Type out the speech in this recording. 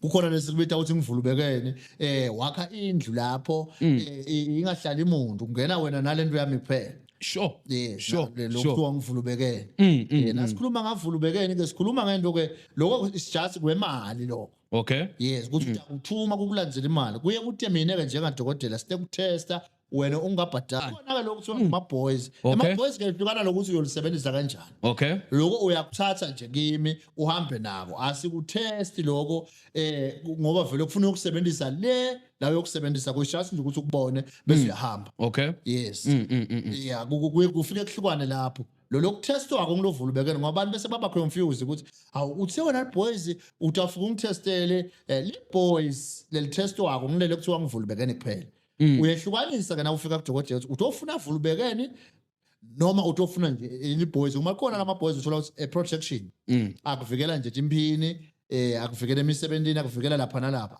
Kukhona lesikubita ukuthi ngivulubekene, wakha indlu lapho, ingahlali imuntu, kungena wena nalento yami kuphela. Yes. Lo kuthiwa ngivulubekene. Nasikhuluma ngavulubekene ke, sikhuluma ngento ke, lokho is just kwemali lokho. Yes, ukuthi uyakuthuma kukulandzela imali, kuye kuthi mina ke njengadokotela site kutesta wena ungabhadali. Khona ke lokho kuthiwa ama-boys. Ama-boys ke hlukana lokuthi uyolisebenzisa kanjani. Lokho uyakuthatha nje kimi uhambe nako, asikutest lokho, ngoba vele kufuna ukusebenzisa le la uyokusebenzisa, kuyishasi nje ukuthi ukubone bese uyahamba. Yes. Yeah, kufike kuhlukane lapho. Lo lokuthestwako ngilovulubekene, ngoba abantu bese baba confused ukuthi awu, uthe wena boys utafika ungithestele, li boys lelithestwako ngilele kuthiwa ngivulubekene kuphela. Uyehlukanisa ke na ufika kudokotela ukuthi utofuna vulubekene noma utofuna nje li boys. Uma khona lama boys, uthola ukuthi a protection, akuvikela nje timphini, akuvikela emisebentini, akuvikela lapha nalapha.